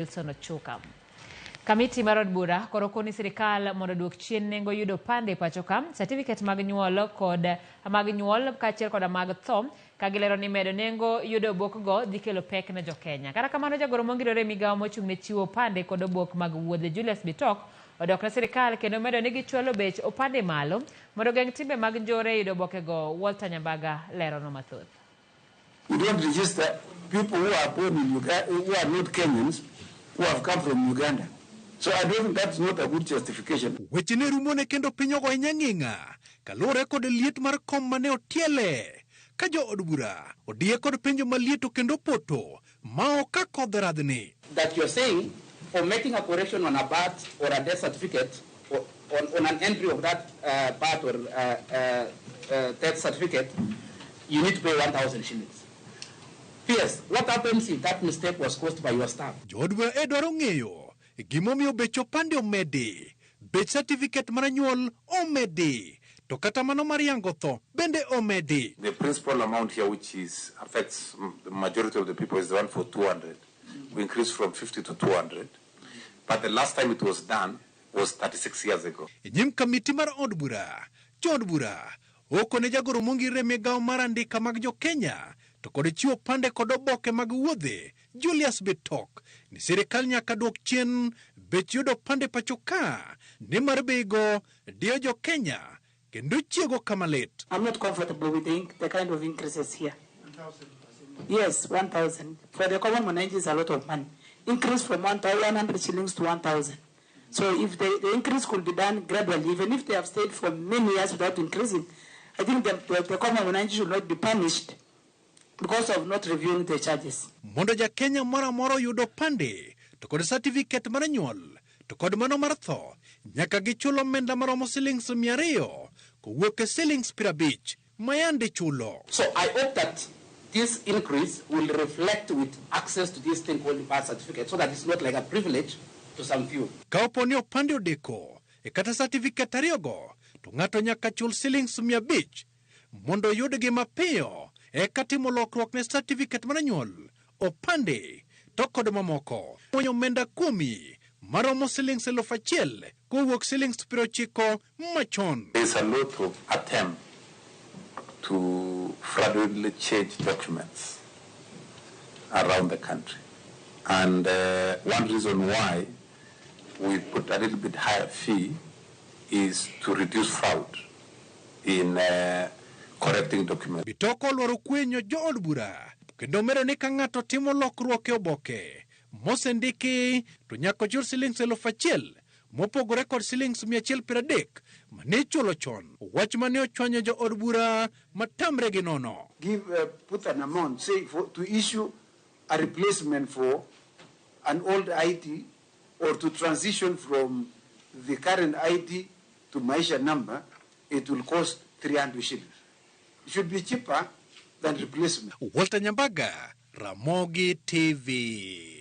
Wilson Ochuka. Kamiti mar od bura koro koni sirikal mondo oduok chien nengo yudo opande e pacho ka, satifiket mag nyuol kod mag nyuol kaachiel koda mag tho ka gilero ni medo nengo yudo obokgo dhi kelo pek ne jokenya. Kata kamano jagoro mongirore e migawo mochung' ne chiwo opande kod obok mag wuodhe Julius Bitok odok ne sirikal kendo medo ni gichwalo bech opande malo mondo ogeng' timbe mag njore e yudo obokego. Walter Nyambaga lerono mathoth. We don't register people who are born in Uganda, who are not Kenyans, who have come from Uganda. So I don't think that's not a good justification. Weche ne rumone kendo piny ogoye nyang'ing'a kaluwore kod liet mar kom mane otiele ka jo od bura odiye kod penjo maliet to kendo poto ma ok ka kodh radhni. That you're saying for making a correction on a birth or a death certificate or on an entry of that birth or death certificate, you need to pay 1,000 shillings. PS, what happens if that mistake was caused by your staff? Jood bura e dwaro ng'eyo gimomiyo bech opande omedi, bech satifiket mar nyuol omedi, to kata mano mar yango tho bende omedi. The principal amount here, which is affects the majority of the people, is the one for 200. We increased from 50 to 200. But the last time it was done was 36 years ago. E nyim kamiti mar od bura, jood bura okone jagoro mongirre migawo mar andika mag jo-Kenya to kod chiwo opande kod oboke mag wuodhe Julius Bitok ni sirikal nyaka duok chien bech yudo opande pacho ka nimar beigo diyo jo-Kenya kendo chiego kama lit. I'm not comfortable with the kind of increases here. Yes, 1,000. For the common mwananchi is a lot of money. Increase from 100 shillings to 1,000. So if the increase could be done gradually, even if they have stayed for many years without increasing, I think the common mwananchi should not be punished because of not reviewing the charges. Mondo ja Kenya moro amora oyud opande to kod satifiket mar nyuol to kod mano mar tho nyaka gichul omenda maromo silings 200 kowuok e silings 50 ma yande chulo. So I hope that this increase will reflect with access to this thing called birth certificate, so that it's not like a privilege to some few. Ka opo ni opande odeko e kata satifiket ariyogo to ng'ato nyaka chul silings 500 mondo oyudgi mapiyo eka timo lokruok ne satifiket mar nyuol, opande to kod mamoko. Muonyo omenda kuomi maromo silings 1000 kowuok silings 90 machon. There's a lot of attempt to fraudulently change documents around the country. And one reason why we put a little bit higher fee is to reduce fraud in correcting documents. Bitoko olwaro kwenyo jood bura kendo medo ni ka ng'ato timo lokruok e oboke mosendiki to nyaka ochul silings 1000 mopogore kod silings 130 mane ichulo chon. Wach mane ochwanyo jood bura matamre gi nono. Put an amount, say, for, to issue a replacement for an old ID or to transition from the current ID to Maisha number, it will cost 300 shillings. It should be cheaper than replacement. Walter Nyambaga, Ramogi TV.